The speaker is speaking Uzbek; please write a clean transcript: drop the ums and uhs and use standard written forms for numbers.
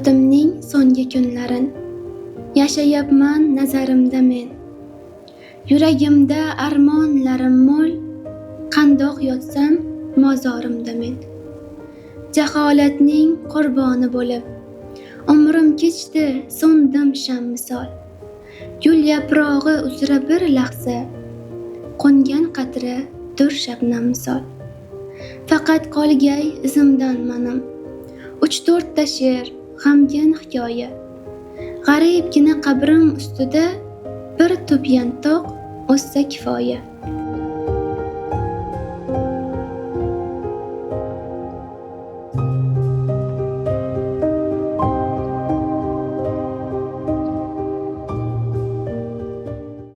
Hayotimning so'nggi kunlarin yashayapman nazarimda men. Yuragimda armonlarim mo'l, qandoq yotsam mozorimda men. Jaholatning qurboni bo'lib, umrim kechdi, so'ndim sham misol. Gul yaprog'i uzra bir lahza qo'ngan qatra dur shabnam misol. Faqat qolgay izimdan manim uch to'rtta she'r, g'amgin hikoya. G'aribgina qabrim ustida bir tup yantoq o'ssa kifoya.